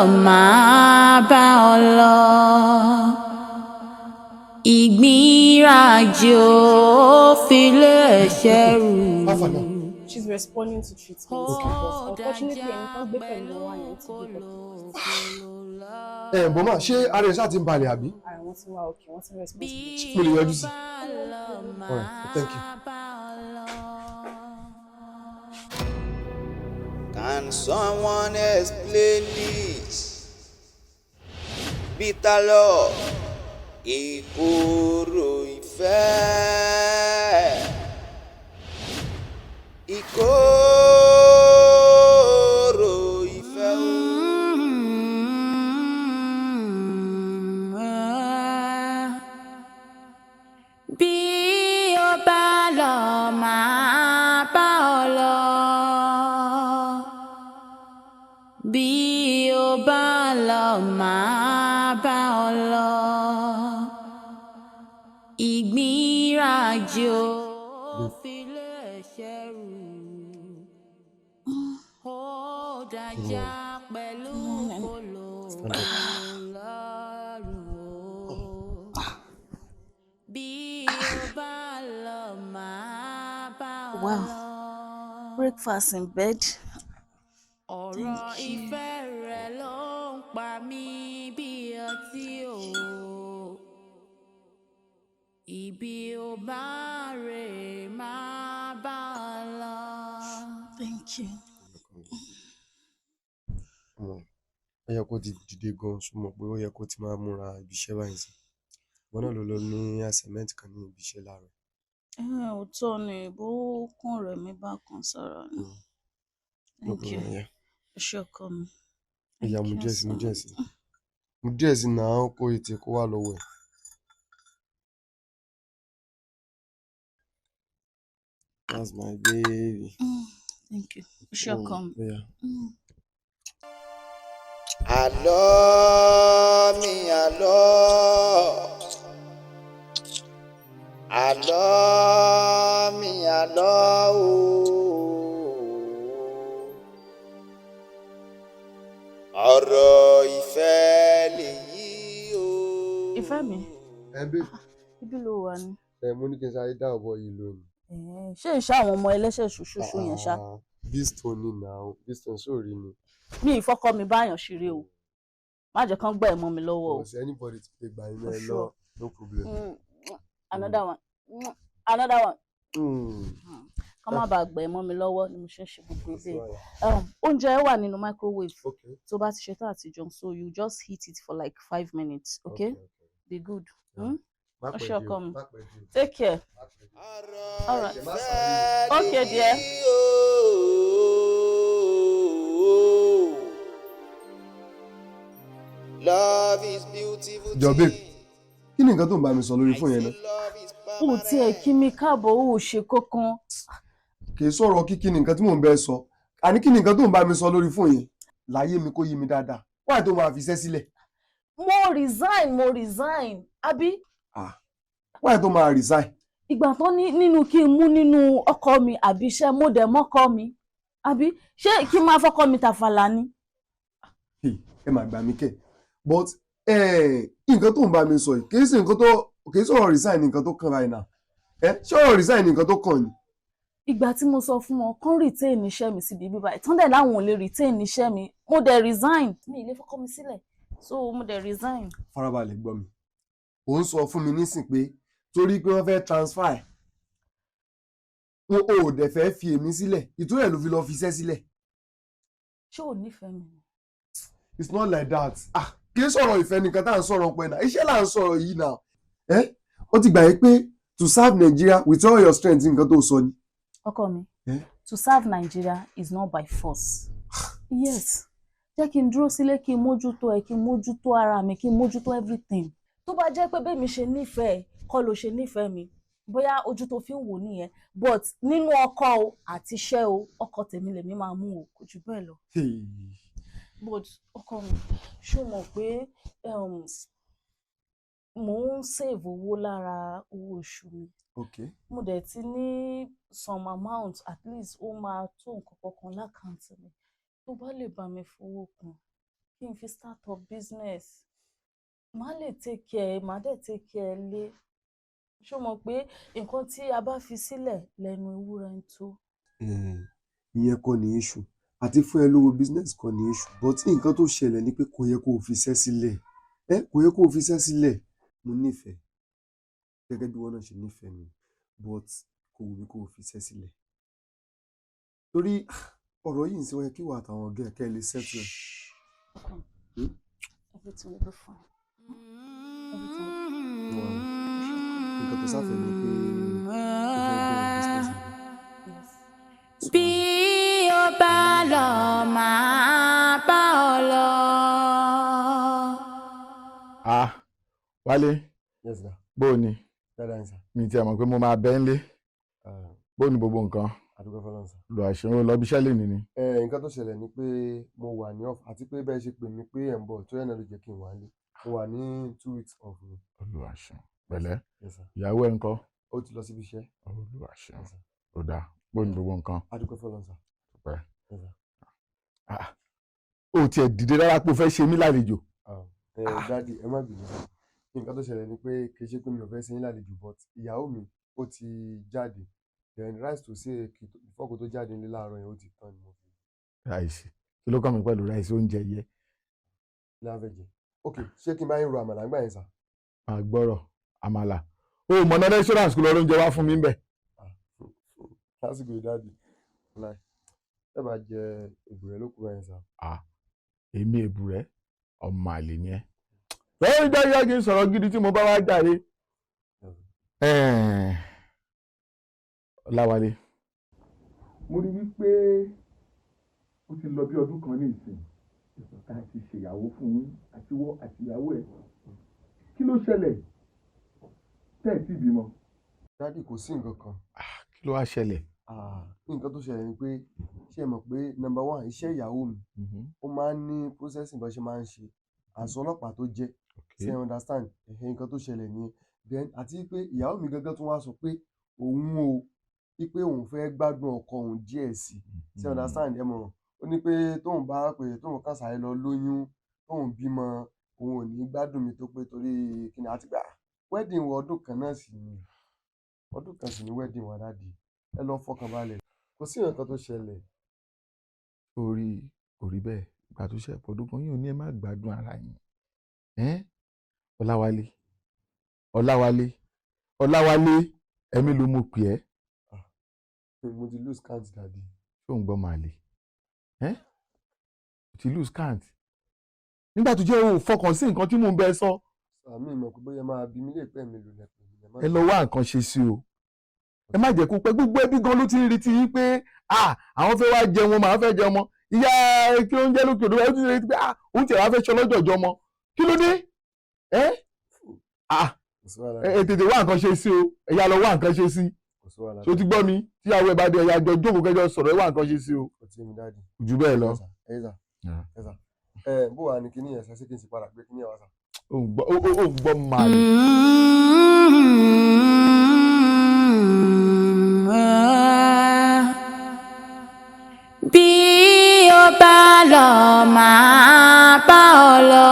Máa bá ọ lọ. Ìgbìràjò filé ẹ̀ṣẹ̀ rù. She's responding to treatment. Okay. But unfortunately, ẹni tó gbé pẹ̀lú wa yẹn ti gbé pẹ̀lú. Ẹ bọ́ máa ṣé ara ẹ̀ ṣáà ti ń balẹ̀ àbí? Ara wọn ti wá okay, wọ́n ti respond to the Mo lè yọjú sí? All right, thank you. Can someone explain this? Bitter love, ìkorò ìfẹ́. Ìkorò ìfẹ́ o. Bí ó bá lọ, máa bá ọ lọ. Bí ó bá lọ, máa bá ọ lọ. Ìgbìràjò filé ẹ̀ṣẹ̀ rù. Ó dájà pẹ̀lú kòló lọ́rùn o. Bí ó bá lọ, máa bá ọ Wow. lọ. Breakfast in bed. Ọ̀rọ̀ Thank you. ìfẹ́ rẹ̀ ló ń pa mí bí ọtí o. Ibi ó bá rè, máa bá ọ lọ. Thank you. Ọmọ, ó yẹ kó ti dìde gan, ṣùgbọ́n pé ó yẹ kó ti máa múra ibi iṣẹ́ báyìí sí. Ìwọ náà ló lọ ní assignment kan ní ibi iṣẹ́ láàárọ̀. Òótọ́ ni, bó kàn rẹ̀ mí bákan sára ni. No Thank you. problem, yeah. Ẹ ṣé, ọkọ mi. Ìyá, Thank mu you díẹ̀ sí, so mu díẹ̀ much. sí. Mu díẹ̀ sí náà, kó ètè kó wà lọ́wọ́ ẹ̀. That's my baby. Thank you. Ẹ ṣé, ọkọ mi. Yeah. Àlọ́ mi, àlọ́, àlọ́ mi, àlọ́ o. Ọ̀rọ̀ ìfẹ́ lèyí o. Ìfẹ́ mi, Ẹ bẹ́ẹ̀. ibi ló wà ní? Ẹ mo ní kí n sáré dá ọ̀bọ yìí lónìí. Ṣé ìṣe àwọn ọmọ ẹlẹ́ṣẹ̀ ṣoṣooṣo yẹn ṣá? Ah, Bistone ni now, Bistone sóòrí ni. Mi ìfọkọ mi báyàn ṣeré o. Má jẹ́ kán gbà ẹ̀ mọ́ mi lọ́wọ́ o. Kò sí anybody tí lè gbà yín For ẹ lọ, sure. no problem. Another one. Another one. Kán má bàa gbà ẹ̀ mọ́ mi lọ́wọ́ ni mo ṣe ń ṣe gbogbo Kò sí eléyìí. wàhálà. Oúnjẹ wà nínú microwave. Okay. Tó bá ti ṣe tán àti jẹun, so you just heat it for like 5 minutes, okay? Okay. Be good. Yeah. Hmm? Má Ó pẹ́ ṣé, jù o, ọkọ mi. má pẹ́ jù o. Take care. Má pẹ́ jù. Ọ̀rọ̀ All right. Má sáré. ìfẹ́ Okay, dear. lèyí o. Love is beautiful Jọ babe, thing. kí ni nǹkan tó ń bá mi sọ lórí fóònù yẹn náà? Love is O tiẹ̀ kí mi káàbọ̀, o ò ṣe kankan. Kì í sọ̀rọ̀ kíkí ni nǹkan tí mò ń bẹ sọ. Àní kí ni nǹkan tó ń bá mi sọ lórí fóònù yẹn? Láyé mi, kó yé mi dáadáa. Wáyé tó máa fi iṣẹ́ sílẹ̀. Mo resign, mo resign. Àbí? Ah, wáyé tó máa resign. Ìgbà tán ní nínú kí n mú nínú ọkọ mi àbí iṣẹ́, mo dẹ̀ mọ́kọ mi. Àbí ṣé kí n máa fọ́kọ mi tàfàlà ni? Hey, ẹ máa gbà mí kẹ̀. But nǹkan tó ń bá mi sọ yìí kì í ṣe nǹkan tó kì í sọ̀rọ̀ resign ní nǹkan tó kàn báyìí náà. Ẹ ṣé ọ̀rọ̀ resign ní nǹkan tó kàn ni? Ìgbà tí mo sọ fún wọn kán retain iṣẹ́ mi síbi bíbá ìtàn dẹ̀ láwọn ò lè retain iṣẹ́ mi, mo dẹ̀ resign. Mi ì lè fọ́kọ mi sílẹ̀, so mo dẹ̀ resign. Farabalẹ̀ gbọ́ mi. Ò ń sọ fún mi nísìn pé torí pé wọ́n fẹ́ transfer ẹ̀, wọn ò dẹ̀ fẹ́ fi èmi sílẹ̀, ìtúrẹ̀ ẹ̀ ló fi lọ fi iṣẹ́ sílẹ̀. Ṣé ò nífẹ̀ẹ́ mi ni? It's not like that. Ah, kì í sọ̀rọ̀ ìfẹ́ nìkan tá à ń sọ̀rọ̀ pẹ̀ náà, iṣẹ́ là ń sọ̀rọ̀ yìí náà. Ẹ ó ti gbà yín pé to serve Nigeria with all your strength, nǹkan tó sọ ni. Ọkọ mi, Eh? to serve Nigeria is not by force. Yes, jẹ́ kí n dúró sílé, kí n mójútó ẹ, kí n mójútó ara mi, kí n mójútó everything. Tó bá jẹ́ pé bẹ́ẹ̀ mi ṣe nífẹ̀ẹ́ kọ́ ló ṣe nífẹ̀ẹ́ mi, bóyá ojú tó fi ń wò nìyẹn, but nínú ọkọ o àti iṣẹ́ o, ọkọ tèmi lèmi máa mú o, kò jù bẹ́ẹ̀ lọ. Hey. But ọkọ mi, ṣó mọ̀ pé mò ń save owó lára owó oṣù mi? Mo dẹ̀ ti ní some amount, at least ó máa tó nǹkan kankan l'account mi. Tó bá lè bá mi fowó kún. kí n fi start up business. Màá lè take care, màá dẹ̀ take care lé. Ṣó mọ̀ pé nǹkan tí a bá fi sílẹ̀ lẹ́nu ewúrẹ́ ń tó. Ìyẹn kọ́ ni issue, àti fún ẹ lówó business kọ́ ni issue, but nǹkan tó ṣẹlẹ̀ ni pé kò yẹ kó o fi iṣẹ́ sílẹ̀. Ẹ kò yẹ kó o fi iṣẹ́ sílẹ̀. Mo nífẹ̀ẹ́ gẹ́gẹ́ bí wọ́n náà ṣe nífẹ̀ẹ́ mi, but kò wù mí kó o fi iṣẹ́ sílẹ̀, torí ọ̀rọ̀ yìí ń ṣe wáyé kí wà àtàwọn ọ̀gá ẹ̀ kẹ́ ẹ lè settle ẹ̀. Okay. Everything will be fine. Everything will be Wow. Nǹkan tó sáfẹ́ ni pé o fẹ́ bẹ̀rẹ̀ business ni. Yes. Bí o bá lọ, máa bá ọ lọ. Ah, Wálé. Yes sir. Bó o ní? Dáadáa ni sir. Mi ti mọ̀ pé mo máa bẹ́ ń lé. Bó o ní gbogbo nǹkan? Àdúgbò fọlọ́n sir. Lọ àṣẹ lọ bí iṣẹ́ lè ní ni. Ẹ nǹkan tó ṣẹlẹ̀ ni pé mo wà ní off, àti pé bẹ́ẹ̀ ṣe pè mí pé ẹ̀ ń bọ̀ tó yẹn náà ló jẹ́ kí n wà nílé. Mo wà ní 2 weeks off ni. Olúwa ṣeun, pẹ̀lẹ́. Yes sir. Ìyàwó ẹ̀ ńkọ́? Ó ti lọ síbi iṣẹ́. Olúwa ṣeun. Yes sir. Ó dáa. Bó o ní gbogbo nǹkan? Àdúgbò fọlọ́n sir. Pẹ́. Yes sir. Ah, o tiẹ̀ dìde rárá pé o fẹ́ ṣe mí lálejò. Ẹ daddy, ẹ má bínú sir. Nǹkan tó ṣẹlẹ̀ ni pé kì í ṣe pé mi ò fẹ́ ṣe yín lálejò, but ìyàwó mi ó ti jáde, then rice tó ṣe before kó tó jáde nílé láàárọ̀ yẹn ó ti tán ni mo fi. Rice, kí ló kàn mí pẹ̀lú rice? Oúnjẹ yẹ. Láfẹ̀ jẹ. Ok, ṣé kí n bá yín ro àmàlà ńgbà yẹn sir? Máa gbọ́rọ̀, àmàlà o mọ̀ náà, restaurant kò lọ oúnjẹ wá fún mi ń bẹ̀. Lásìkò yìí daddy, láì ẹ bá jẹ èbùrẹ́ ló kú báyẹn sir. Ah, èmi èbùrẹ́? Ọmọ àlè ni ẹ. Lẹ́yìn jáde kí n sọ̀rọ̀ gidi tí mo bá wá jáde. Ọláwálé. Mo rí wípé ó ti lọ bí ọdún kan ní ìsìn tá a ti ṣèyàwó fún yín, àtiwọ́ àtìyàwó ẹ̀. Kí ló ṣẹlẹ̀ tẹ́ ẹ̀ tí ì bímọ? Daddy, kò sí nǹkan kan. Kí ló wá ṣẹlẹ̀? Nǹkan tó ṣẹlẹ̀ ni pé, ṣé ẹ mọ̀ pé number one, iṣẹ́ ìyàwó mi ó máa ń ní processing bó ṣe máa ń ṣe àṣọ ọlọ́pàá tó jẹ́, ṣé ẹ understand? Ẹ̀hẹ́, nǹkan tó ṣẹlẹ̀ nìyẹn. Then àti pé ìyàwó mi gangan tún wá sọ pé òun o wípé òun fẹ́ gbádùn ọkọ òun díẹ̀ sí i, ṣé ẹ understand? Ẹ mọ̀, ó ní pé tóun bá pè tóun kàn sáré lọ lóyún, tóun bímọ, òun ò ní gbádùn mi tó pé, torí kíni, àti pé wedding wọ ọdún kan náà sì ni, ọdún kan sì ni wedding wa. Daddy, ẹ lọ fọkàn balẹ̀, kò sí nǹkan tó ṣẹlẹ̀. Orí kò rí bẹ́ẹ̀. Ìgbà tó ṣe pọ̀ ọdún kan yóò ní ẹ má gbádùn ara yín. Ọláwálé, Ọláwálé, Ọláwálé, ẹ̀mí ló mú pè ẹ́. Mo ti lose count, daddy. Ṣé òun gbọ́ màlè ẹ́? O ti lose count nígbà tó jẹ́ o fọkàn sí nǹkan tí mò ń bẹ sọ. Àmì ìmọ̀ pé bóyá máa bí mi lè pẹ́ mi lò lẹ́pẹ́ mi. Ẹ lọ wá nǹkan ṣe sí o. Ẹ má jẹ́ kó pẹ́. Gbogbo ẹbí gan ló ti ń retí yín pé àwọn fẹ́ wá jẹun ọmọ, àwọn fẹ́ jẹun ọmọ. Ìyá kí ló ń jẹ́ lókè odò, ẹ ti retí pé òun tiẹ̀ wá fẹ́ ṣe ọlọ́jọ̀jọ́ ọmọ. Kí ló dé? Ẹ ẹ tètè wá nǹkan ṣe sí o. Ẹ yá lọ wá nǹkan ṣe sí. Ṣé o ti gbọ́ mi? Tíyàwó ẹ bá dé, ẹ yá jọ jókòó kẹjọ sọ̀rọ̀, ẹ wá nǹkan ṣe sí o. Jù bẹ́ẹ̀ lọ. Ẹ bó wà ní kíní yẹn sá, ṣé kí n sì padà gbé kíní yẹn wá sá? Ó ń gbọ́, ó ń gbọ́ màlè. Bí o bá lọ, máa bá ọ lọ.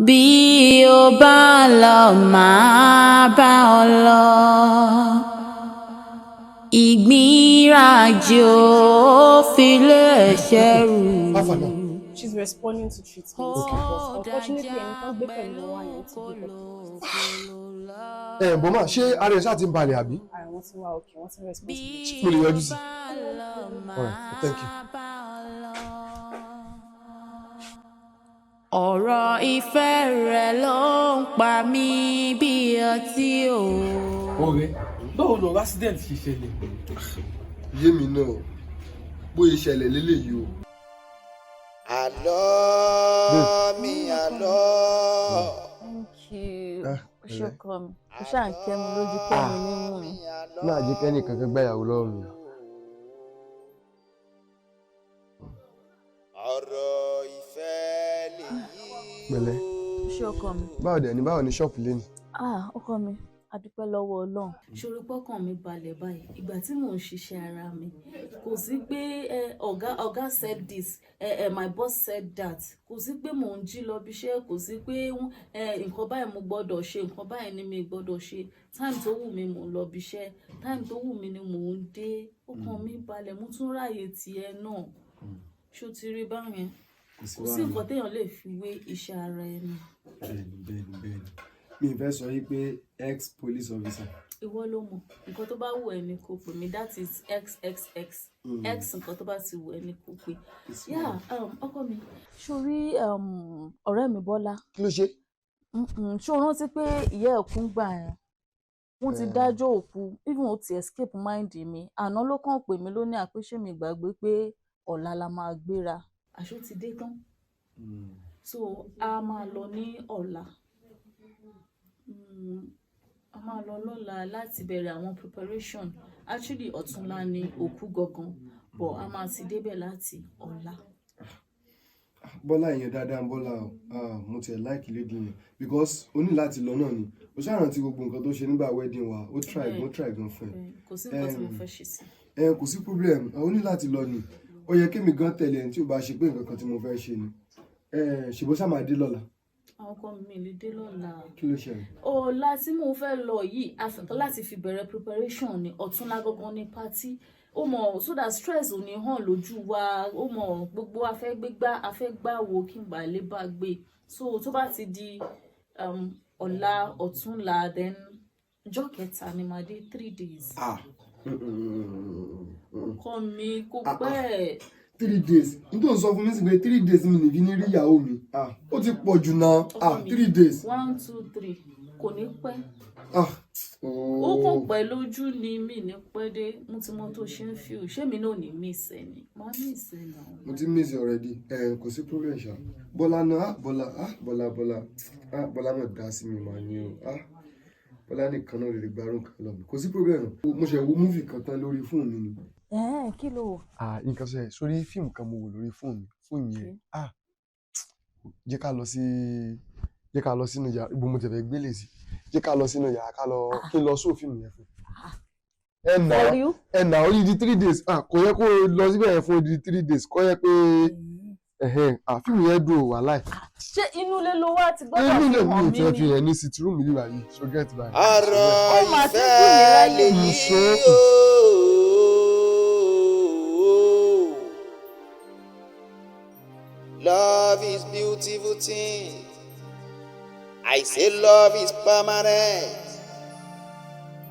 Bí o bá lọ, máa bá ọ lọ. Ìgbìràjò filẹ̀ ṣẹ́rù. She's responding to treatment. Okay. But unfortunately, ẹni tó ń gbé pẹ̀lú wa yẹn ti gbé pẹ̀lú. Ẹ bọ́ máa ṣé ara ẹ̀ ṣáà ti ń balẹ̀ àbí? Ara wọn ti wá okay, wọ́n ti respond to the treatment. Mo lè yọjú sí? All right, thank you. Ọ̀rọ̀ ìfẹ́ rẹ̀ ló ń pa mí bí ọtí o. Ọ̀rẹ́, báwo lọ̀rọ̀ accident ṣe ṣẹlẹ̀? Yé mi náà o, bóyá ìṣẹ̀lẹ̀ lélẹ́yìí o. Àlọ́ mi, àlọ́. Thank you. O ṣe ọkọ mi, o ṣáà ń kẹ́ mi lójú, kẹ́ mi nímú mi. Náà jẹ́ kẹ́ni kankan gbáyàwó lọ́wọ́ mi. Ọ̀rọ̀ ìfẹ́ lèyí. Pẹ̀lẹ́. O ṣe ọkọ mi. Báwo dẹ̀ ni, báwo ni ṣọ́ọ̀pù lé ni? Ah, ọkọ mi, A dúpẹ́ lọ́wọ́ Ọlọ́run. Ṣòro pọ́kàn mi balẹ̀ báyìí. Ìgbà tí mò ń ṣiṣẹ́ ara mi, kò sí pé ọ̀gá said this, my boss said that. Kò sí pé mò ń jí lọ bí iṣẹ́, kò sí pé nǹkan báyìí mo gbọ́dọ̀ ṣe, nǹkan báyìí ni mi gbọ́dọ̀ ṣe. Time tó wù mí mò ń lọ bí iṣẹ́, time tó wù mí ni mò ń dé. Ọkàn mi balẹ̀, mo tún ráàyè tiẹ̀ náà. Ṣó ti rí báyẹn? Kò sí Kò sí wàhálà. nǹkan téèyàn lè fi wé iṣẹ́ ara ẹni. Bẹ́ẹ̀ni, mi ì fẹ́ sọ yí pé ex police officer. Ìwọ ló mọ̀. Nǹkan tó bá wù ẹ́ ni kò pè mí. That is xxx x. Nǹkan tó bá ti wù ẹ́ ni kò pè. Yeah, ọkọ mi. Sórí ọ̀rẹ́ mi Bọ́lá. Kí ló ṣe? Ṣé o rántí pé ìyá ẹ̀ kú gbà yẹn? Wọ́n ti Eh. dájọ́ òkú. Even ó ti escape mind mi. Àná ló kàn pè mí, ló ní àpéṣe mi gbàgbé pé ọ̀la la máa gbéra. Àṣó ti dé tán, so a máa lọ ní ọ̀la. A máa lọ lọ́la láti bẹ̀rẹ̀ àwọn preparation. Actually, ọ̀túnla ni òkú gangan, but a máa ti débẹ̀ láti ọ̀la. Bọ́lá èèyàn dáadáa ń Bọ́lá o. Ah, mo tiẹ̀ like lady yẹn because o ní láti lọ náà ni. O ṣàrántí gbogbo nǹkan tó ṣe nígbà wedding wa. Ó try gan, ó try gan fún ẹ. Bẹ́ẹ̀, kò sí nǹkan tí mo fẹ́ ṣe sí. Ẹ kò sí problem, o ní láti lọ ni. Ó yẹ kémi gan tẹ̀lé ẹni tí ò bá ṣe pé nǹkan kan tí mo fẹ́ ṣe ni. Ṣèbó ṣáà máa dé lọ́la? Àwọn ọkọ mi lè dé lọ́la. Kí ló ṣẹlẹ̀? Ọ̀la tí mo fẹ́ lọ yìí, àfikún láti fi bẹ̀rẹ̀ preparation ni. Ọ̀túnla gangan ní party, ó mọ̀, so that stress ò ní hàn lójú wa. Ó mọ̀, gbogbo a fẹ́ gbégbá, a fẹ́ gbá wo kí n bá lè bá gbé. So tó bá ti di ọ̀la, ọ̀túnla, then ọjọ́ kẹta ni màá dé, 3 days. Ah. Ọkọ mi, kò Ah, ah. pẹ́. 3 days? N tó ń sọ fún mi sí pé 3 days mi nìbí ní rí ìyàwó mi. Ah, ó ti pọ̀ jù náà. Ọkọ Ah, mi, 3 days. One, two, three, kò ní pẹ́. Ah. Ó kàn pẹ́ lójú ni, mí ní pẹ́ dé. Mo ti mọ tó ṣe ń fi ò ṣé mi náà ní miss ẹ ni, máa miss ẹ náà. Mo ti miss you already. Ẹ kò sí problem ṣá. Bọ́lá náà, ah, Bọ́lá, ah, Bọ́lá, Bọ́lá, ah, Bọ́lá náà dá sí mi màá ní o. Ah, Bọ́lá nìkan náà lè gbárùn kan lọ mi. Kò sí problem. Mo ṣe wo movie kan tán lórí fóònù mi ni. Ẹ̀ẹ́n, kí ló wò? Ah, nǹkan ṣe sórí fíìmù kan mo wò lórí fóònù mi, fóònù yẹn. Ah, jẹ́ ká lọ sínú yàrá. Ibo mo tẹ̀ fẹ́ gbélé sí? Jẹ́ ká lọ sínú yàrá, ká lọ kí n lọ sóò fíìmù yẹn fún ẹ nà. For real? Ẹ nà, ó di 3 days. Ah, kò yẹ kó o lọ síbẹ̀ yẹn fún odidi 3 days. Kò yẹ pé ẹ̀hẹ́n. Ah, fíìmù yẹn dùn ó, wàláì. Ṣé inú ilé ló wá ti gbọ́dọ̀ Inú fi ilé mi hàn ò mí tiẹ̀ fi ni? hàn ní sitting room mi báyìí, so get by. Ọ̀rọ̀ Ó máa ti ìfẹ́ dùn mí láyé. lèyí Nṣó. o. Love is beautiful thing. I say love is permanent.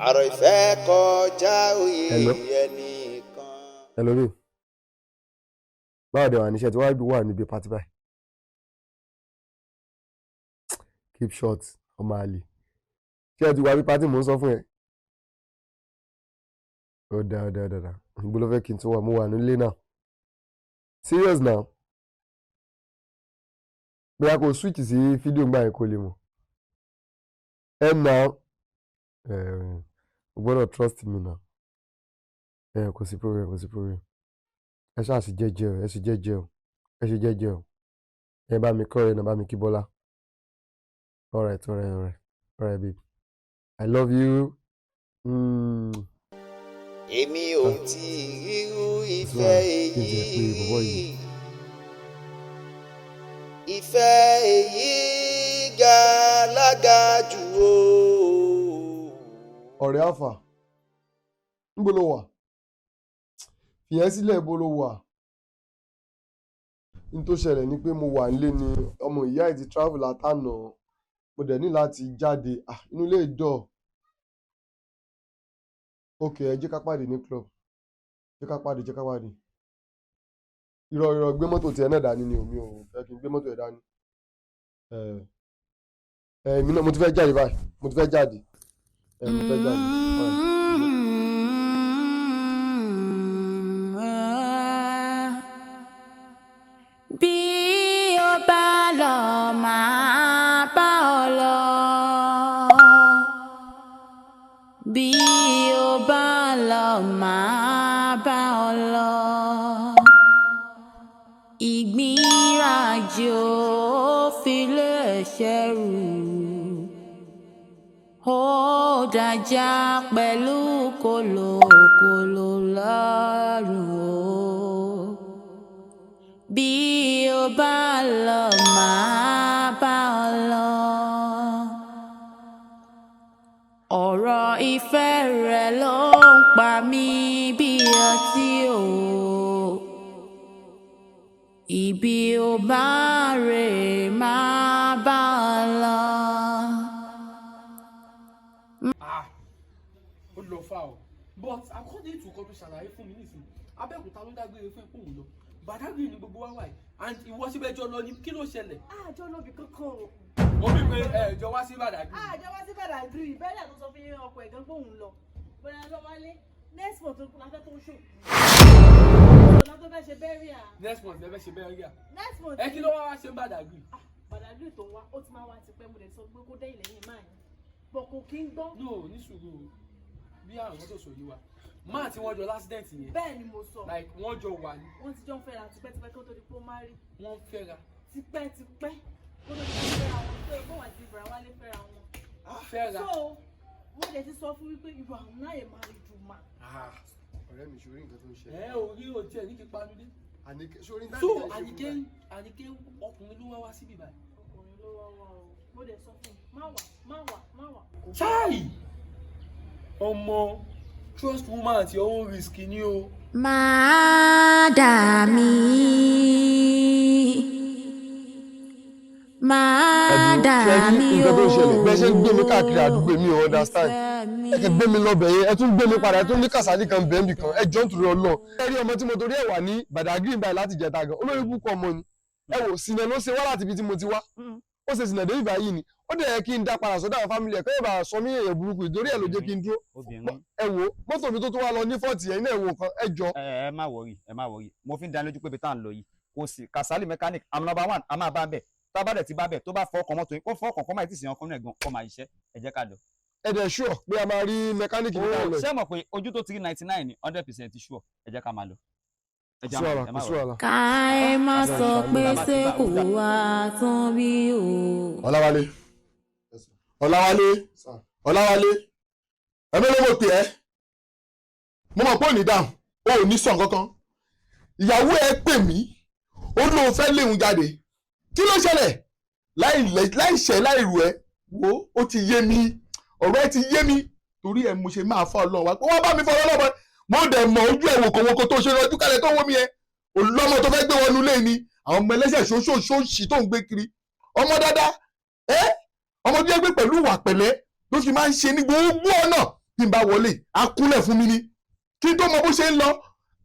Ọ̀rọ̀ ìfẹ́ kọjá òye Hello? ẹnìkan. Hello babe, báwo dẹ̀ wà níṣẹ́ tí wàá wà níbi party báyìí? Keep short, ọmọ àlè. Ṣé ẹ ti wà bí party? Mò ń sọ fún ẹ. Ó dáa, ó dáa, ó dáa. Ibo ló fẹ́ kí n tún wà? Mo wà nílé náà, serious now. Bóyá kò switch sí fídíò ńgbà yẹn kó lè mọ̀ ẹ nà. Ẹ o gbọ́dọ̀ trust me now. Ẹ kò sí problem, kò sí problem. Ẹ ṣáà sì jẹ́jẹ́ o, ẹ sì jẹ́jẹ́ o, ẹ sì jẹ́jẹ́ o. Ẹ bá mi kọ́ ẹ náà, bá mi kí Bọ́lá. Alright, babe, I love you. Èmi ò tí ì rírú ìfẹ́ Kí n tiẹ̀ pé bọ̀bọ́ yìí. èyí. Ìfẹ́ èyí ga lága jù o. Ọ̀rẹ́ àfà, níbo ló wà? Fìyẹn sílẹ̀, ibo ló wà? N tó ṣẹlẹ̀ ni pé mo wà nílé ni. Ọmọ ìyá ẹ̀ ti travel látànà, mo dẹ̀ ní láti jáde. Ah, inú ilé ìdọ̀. Ok, ẹ jẹ́ ká pàdé ní club. Jẹ́ ká pàdé, jẹ́ ká pàdé. Irọ́, irọ́, gbé mọ́tò tiẹ̀ náà dání ni. Omi ò fẹ́ kí n gbé mọ́tò ẹ̀ dání. Ẹ ẹ èmi náà mo ti fẹ́ jáde báyìí, mo ti fẹ́ jáde. Ẹ mo fẹ́ jáde. Alright. Bí o bá lọ, máa bá ọ lọ. Bí o bá lọ, máa bá ọ lọ. Ìgbìràjò filẹ̀ ṣẹrù. Ó Dájà pẹ̀lú kòlòkòlò lọ́rùn o. Bí o bá lọ, màá bá ọ lọ. Ọ̀rọ̀ ìfẹ́ rẹ ló ń pa mí bí ọtí o. Ibi o bá rè, máa bá ọ lọ. Ah, ó lọ fà o, but according to nǹkan tó ṣàlàyé fún mi nísìnyí, Abẹ́òkúta ló dágbére fún ipò òun lọ. Badagry ni gbogbo wa wà yìí, and ìwọ síbẹ̀ jọ lọ ni. Kí ló ṣẹlẹ̀? Àjọ lóbi kankan o. Ó bí pé ẹ jọ wá sí Badagry. Àjọ wá sí Badagry. Bẹ́ẹ̀ náà tó sọ fún yín, ọkọ̀ ẹ̀gán gbóhùn lọ bóyá lọ wálé next month tó la fẹ́ tó ń ṣòkú la tó fẹ́ ṣe burial. Next month ẹ fẹ́ ṣe burial? Next month. Ẹ kí ló wá wá ṣe Badagry? Badagry tó ń wá, ó ti máa wá tipẹ́. Mo dẹ̀ sọ pé kó dẹ́yìn lẹ́yìn máa yín bọ̀, kò kí ń gbọ́. No, ní sùúrù o. Bí àrùn tó sọ yìí wa máà tí wọ́n jọ l'accident yẹn. Bẹ́ẹ̀ ni mo sọ. Like, wọ́n jọ wà ní. Wọ́n ti jọ ń fẹ́ra tipẹ́tipẹ́ kó tó di pé ó má rí. Wọ́n fẹ́ra? Tipẹ́tipẹ́ kó tó di pé ó fẹ́ra wọn, tó ẹ̀gbọ́n àti ìbúra wálé fẹ́ra wọn. Fẹ́ra. So wọ́n dẹ̀ ti sọ fún wípé you are not a married woman. Ọ̀rẹ́ mi, ṣorí nǹkan tó ń ṣẹlẹ̀. Ẹ ò rí ojú ẹ ní kí panudé. Àníkẹ́, ṣorí So Àníkẹ́, Àníkẹ́, ọkùnrin ló wá wá síbí báyìí? Ọkùnrin ló wá wá o. Mo dẹ̀ sọ fún un, má wà, má wà, má wà. Chai, ọmọ, trust woman at your own risk ni o. Máa dà mí, máa dà mí nǹkan tó ń ṣẹlẹ̀, o. bẹ́ẹ̀ ṣe ń gbé mi káàkiri àdúgbò, mi ò understand. Ẹ kàn gbé mi lọ́bẹ̀ yẹn, ẹ tún gbé mi padà, ẹ tún ní Kàsálí kan bẹ́ẹ̀ nbì kan. Ẹ jọ́, nítorí Ọlọ́run, ẹ rí ọmọ tí mo torí ẹ̀ wà ní Badagry báyìí láti jẹta gan, olórí búkọ ọmọ ni. Ẹ wò, sinà ló ṣe wá láti ibi tí mo ti wá. Ó ṣe sinà dé ìgbà yìí ni ó dẹ̀ yẹ kí n dá padà sọ́dọ̀ àwọn family ẹ̀ kọ́ yóò bá sọ mí èèyàn burúkú, ìdórí ẹ̀ ló jẹ́ kí n dúró. Obìnrin. Ẹ wò, mọ́tò mi tó tún wá lọ ní fault yẹn náà, ẹ wò kan, ẹ jọ. Ẹ ẹ má worry, ẹ má worry. Mo fi ń dá lójú pé ibi tá à ń lọ yìí, kò sí Kasali mechanic am number one. A máa bá bẹ̀, tá a bá dẹ̀ ti bá bẹ̀, tó bá fọ́ ọkàn mọ́tò yín, kó fọ́ ọkàn kó má ti sìn ọkàn náà gan, kó máa ṣiṣẹ́. Ẹ jẹ́ ká lọ. Ẹ dẹ̀ sure pé a máa rí mẹkáníìkì níta lọ? Ṣé mọ̀ pé ojú tó ti rí 99 ní 100% sure. Ẹ jẹ́ ká máa lọ. Ẹ jẹ́ sí á máa wàhálà, lọ, ẹ kò má sí worry. wàhálà. Káì má sọ pé ṣé kò wá tán bí o. Ọláwálé, Ọláwálé, Ọláwálé, ẹ̀mí ló mọ̀ pé ẹ́. Mo mọ̀ pé ò ní dáhùn, o ò ní sọ nǹkan kan. Ìyàwó ẹ pè mí, ó lóun fẹ́ léun jáde. Kí ló ṣẹlẹ̀? Láì ṣẹ̀ láì rù ẹ́, wo ó ti yé mi, ọ̀rọ̀ ẹ ti yé mi. Torí ẹ mo ṣe máa fọ́ Ọlọ́run wá pé wọ́n bá mi fọ́ Ọlọ́run. Mo dẹ̀ mọ̀ ojú ẹ̀ wòkòwòkò tó ṣe rọjú kalẹ̀ tó wọ́ mi ẹ olọ́mọ tó fẹ́ gbé wọnú ilé ni àwọn ọmọ ẹlẹ́sẹ̀ ṣoṣooṣì tó ń gbé kiri. Ọmọ dáadáa ẹ, ọmọ tó yẹ pé pẹ̀lú ìwà pẹ̀lẹ́ ló fi máa ń ṣe ní gbogbo ọ̀nà. Bí n bá wọlé, á kúnlẹ̀ fún mi ni kí n tó mọ bó ṣe ń lọ.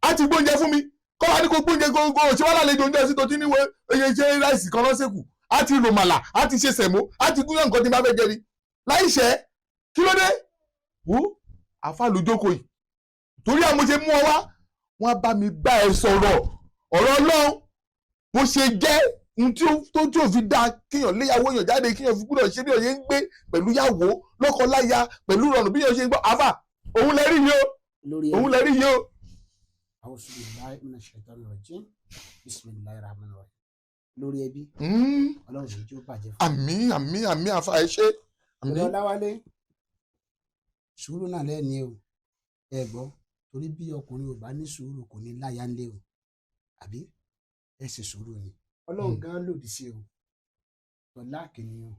Á ti gbóúnjẹ fún mi, kọ́ wa ní kó gbóúnjẹ gbogbo ṣé wàá lálejò oúnjẹ sí tó ti níwèé oye ṣe rice kan lọ́sẹ̀kù. Á ti ròmàlà, á ti ṣe sẹ̀mó, á ti gúnyán, nǹkan tí n bá fẹ́ jẹ ni láì ṣẹ́. Kí ló dé? Wo àfa lójókòó yìí, torí àwọn mo ṣe mú ọ wá, wọ́n á bá mi bá ẹ sọ̀rọ̀ ọ̀rọ̀ Ọlọ́run, bó ṣe jẹ́ ohun tí ó tó tí ò fi dáa kéèyàn léyàwó èèyàn jáde, kéèyàn fi gbúdọ̀ ṣe bí èèyàn ṣe ń gbé pẹ̀lú yàwó lọ́kọ-láya pẹ̀lú rọrùn, bí èèyàn ṣe ń gbọ́. Àfà, òun lẹ rí yìí o. Lórí. Òun lẹ rí yìí o. A'udhu billahi minash shaitani rajim, bismillahir rahmanir rahim. Lórí ẹbí, Ọlọ́run sì jó bàjẹ́ fún. Àmín, àmín, àmín. Àfà, ẹ ṣé, àmín. Ọ̀dọ̀ Ọláwálé, sùúrù náà lẹ́ni o. Ẹ gbọ́, torí bí ọkùnrin ò bá ní sùúrù, kò ní láya ńlé o. Àbí ẹ ṣe sùúrù ni. Ọlọ́run gan lòdì sí o. Tọ́lá kìnìún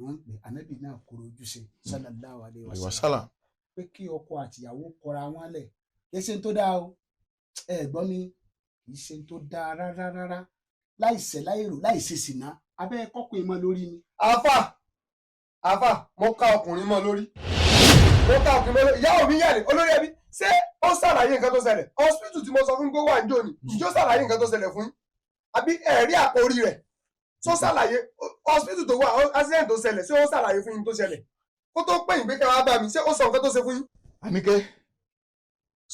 wọ́n ń pè ànábì náà kúrò ojúṣe, sallallahu alaihi wasallam, Wasallam. Pé kí ọkọ àtìyàwó kọra wọn lẹ̀, kì í ṣe tó dáa o. Ẹ gbọ́ mi, kì í ṣe tó dáa rárá rárá. Láìṣẹ̀ láìrò láìṣe sìnà, abẹ́ kọ́kọ́ ìmọ̀ lórí ni. Àfà, àfà, mo ká ọkùnrin mọ́ lórí, mo ká ọkùnrin mọ́ lórí. Ìyáwó mi yàrá, olórí ẹbí, ṣé ó ṣàlàyé nǹkan tó ṣẹlẹ̀? Hospital tí mo sọ fún pé wà ń jò ní ìjó ṣàlàyé nǹkan tó ṣẹlẹ̀ fún yín, àbí ẹ̀rí àkórí rẹ̀ tó ṣàlàyé hospital tó wà, accident tó ṣẹlẹ̀? Ṣé ó ṣàlàyé fún yín tó ṣẹlẹ̀ kó tó pè yín pé kẹ́ wá bá mi? Ṣé ó sọ nǹkan tó ṣe fún yín? Àníkẹ́,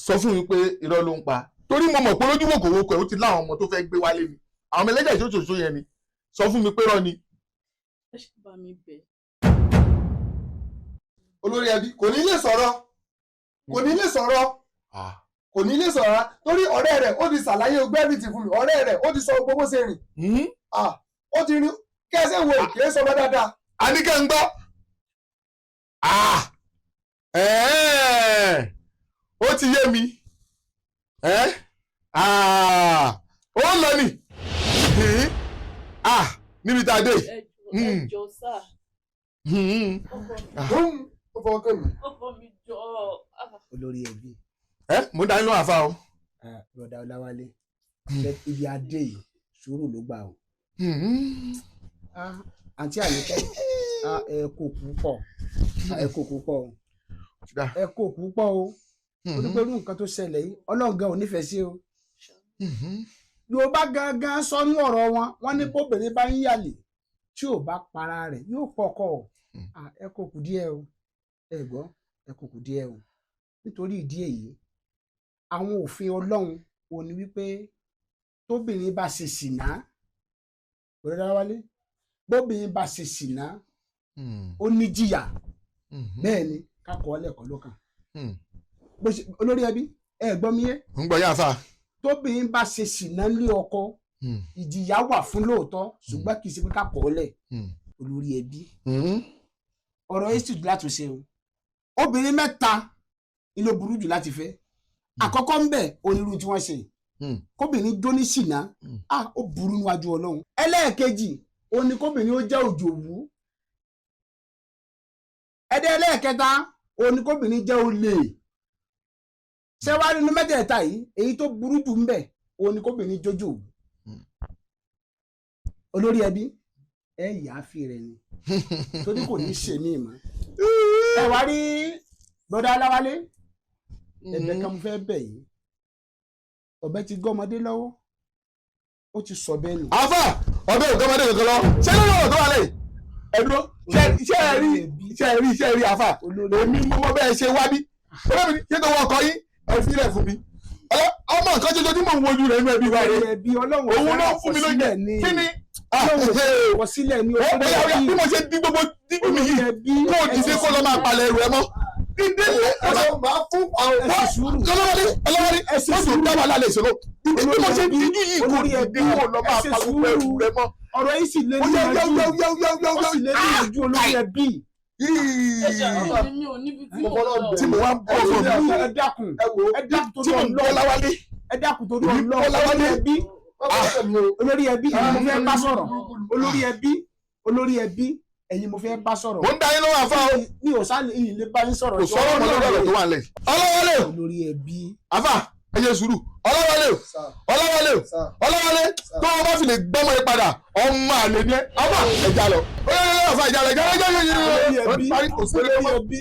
sọ fún mi pé irọ́ ló ń pa, torí mo mọ̀ pé lójú wòkòwòkò ẹ̀, ó ti láwọn ọmọ tó fẹ́ gbé wálé ni, àwọn ọmọ ẹlẹ́jà ìṣòṣòṣò yẹn ni. Sọ fún mi pé irọ́ ni. Ẹ ṣe bá mi bẹ̀. Olórí ẹbí, kò ní lè sọ̀rọ̀, kò ní lè sọ̀rọ̀, kò ní lè sọ̀rọ̀ rárá, torí ọ̀rẹ́ rẹ̀ ó ti ṣàlàyé ogbẹ́ everything fún mi. Ọ̀rẹ́ rẹ̀ ó ti sọ gbogbo bó ṣe rìn. Ah, ó ti rin kẹsẹ̀ wo kìí sọmọ dáadáa. Àníkẹ́ ń gbọ́. Ó ti yé mi. Ẹ́ ó lọ ni níbi tá a dé. Ẹ jọ̀ọ́ sà. Ó fọwọ́ kàn mí. Ọkọ mi jọ. Olórí ẹbí. Ẹ mo dá inú àfa o. Bọ̀dà Ọláwálé, ibi adé yìí, sùúrù ló gbà o. Àǹtí Àníkẹ́, ẹ kò púpọ̀, ẹ kò púpọ̀ o, ẹ kò púpọ̀ o. Onípẹ̀lú nǹkan tó ṣẹlẹ̀ yìí, Ọlọ́run gan ò nífẹ̀ẹ́ sí o. Yorùbá gangan sọnú ọ̀rọ̀ wọn, wọ́n ní bóbìnrin bá ń yàlè tí ò bá para rẹ̀ yóò pọkọ o. Ẹ kò kù díẹ̀ o, ẹ gbọ́, ẹ kò kù díẹ̀ o. Nítorí ìdí èyí, àwọn òfin Ọlọ́run ò ní wípé tóbìnrin bá ṣe ṣìnà, bọ̀dá Wálé, bóbìnrin bá ṣe ṣìnà ó ní jìyà. Bẹ́ẹ̀ ni ká kọ́ lẹ́kọ̀ọ́ ló kàn. Olórí ẹbí, ẹ gbọ́ mi yé. Ń gbọ́ yá fa. Tóbìnrin bá ṣe ṣìnà lé ọkọ, ìjìyà wà fún lóòótọ́, ṣùgbọ́n kì í ṣe pé ká kọ́ lẹ̀. Olórí ẹbí, ọ̀rọ̀ yìí sì látúnṣe o. Obìnrin mẹ́ta ni ló burú jù láti fẹ́. Àkọ́kọ́ ń bẹ̀, onírú tí wọ́n ṣe, kóbìnrin jó ní ṣìnà, ó burú níwájú Ọlọ́run. Ẹlẹ́ẹ̀kejì ó ní kóbìnrin ó jẹ́ òjòwú. Ẹdẹ ẹlẹ́ẹ̀kẹta ó ní kóbìnrin jẹ́ olè. Ṣé wàá nínú mẹ́tẹ̀ẹ̀ta yìí, èyí tó burú jù ń bẹ̀ ó ní kóbìnrin jójò. Olórí ẹbí, ẹ yà á fi rẹ ni, torí kò ní ṣe mí mọ́. Ẹ wá rí bọ́dá Aláwálé, ẹ̀bẹ̀ kan mo fẹ́ bẹ̀ yìí. Ọ̀bẹ ti gọ́mọdé lọ́wọ́, ó ti sọ bẹ́ẹ̀ nù. Àfà, ọ̀bẹ ò gọ́mọdé kankan lọ. Ṣé lórí ọ̀rọ̀ tó wà lẹ́yìn ẹ dúró, ṣé ẹ rí, ṣé ẹ rí, ṣé ẹ rí àfà, èmi mo mọ bẹ́ẹ̀ ṣe wá bí olómi ṣé tó wọ ọkọ yín, ẹ fi ilẹ̀ fún mi. Ọmọ nǹkan ṣoṣo tí mò ń wojú rẹ̀ nínú ẹbí wa rẹ̀, òun ló fún mi lóúnjẹ. Kí ni kọsílẹ̀ ní olórí bí mo ṣe di gbogbo dídùn mi yìí, kó o dìde kó lọ máa palẹ̀ ẹrù ẹ mọ́. Dídé ọlọ́wọ́lé, ọlọ́wọ́lé, wọ́n tún dá wàhálà lè ṣòro. Dídé bí mo ṣe díjú yìí, kó dìde kó lọ máa pa gbogbo ẹrù rẹ mọ́. Ọ̀rọ̀ yìí sì lé ní ìyànjú, ó sì lé ní ìyànjú, olórí ẹbí. Tí mo wá ń bọ̀ fún mi. Ẹ dákun, ẹ dákun tí mo ń bọ́ láwálé. Ẹ dákun torí Ọlọ́run, olórí ẹbí, olórí ẹbí, ẹ̀yin mo fẹ́ bá sọ̀rọ̀. Olórí ẹbí, olórí ẹbí, ẹ̀yin mo fẹ́ bá sọ̀rọ̀. Mo ń da yín lọ́wọ́ àfa o. Mi ò sá ìyìn lè bá yín sọ̀rọ̀. Kò sọ̀rọ̀ mọ́ lórí ọ̀rọ̀ tó wà nílẹ̀. Ọlọ́wọ́lé. Olórí ẹbí. Àfà, ẹ ṣe sùúrù. Ọlọ́wọ́lé, ọlọ́wọ́lé, ọlọ́wọ́lé, tó o bá fi lè gbọ́mọ yẹn padà, ọmọ àlè ni ẹ. Àfà, ẹja lọ. Àfà, ẹja lọ, ẹja lọ, ẹja lọ, ẹja lọ. Olórí ẹbí,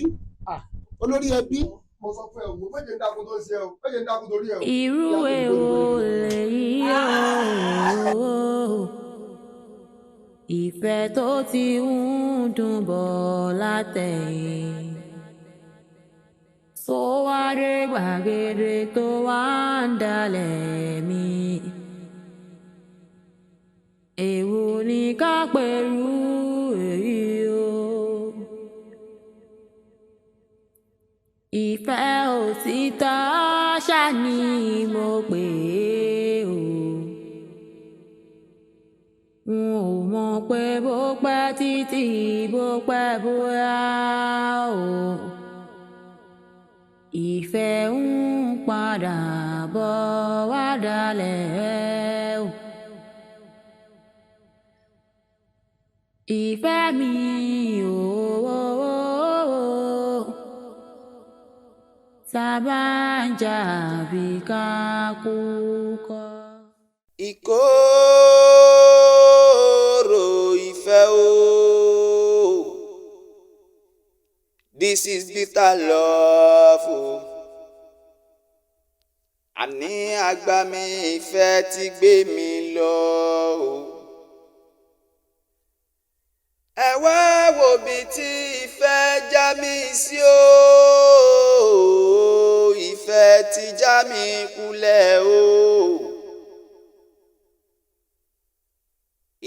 olórí ẹbí. Mo sọ fún ẹ o, méje ń dákun tó ń ṣe o, méje ń dákun torí ẹ o. Irú èwo lèyí o? Ìfẹ́ tó ti ń dùn bọ̀ látẹ̀yìn tó wá dé gbàgede tó wá ń dalẹ̀ mi. Èwo ni ká pẹ̀lú èyí o? Ìfẹ́ òtítọ́ ṣá ni mo pè é o. N ò mọ̀ pé bó pẹ́ títí, bó pẹ́ bóyá o, ìfẹ́ ń padà bọ̀ wá dalẹ̀ o. Ìfẹ́ mi o, tá a bá ń jà bí ká kú kọ́. Ìkorò ìfẹ́ o, this is bitter love o. Àní agbami ìfẹ́ ti gbé mi lọ o. Ẹ wá wo bí tí ìfẹ́ já mi sí o, ìfẹ́ ti já mi kulẹ̀ o.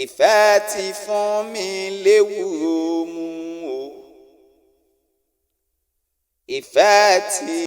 Ìfẹ́ ti fún mi léwúro mu o. Ìfẹ́ ti.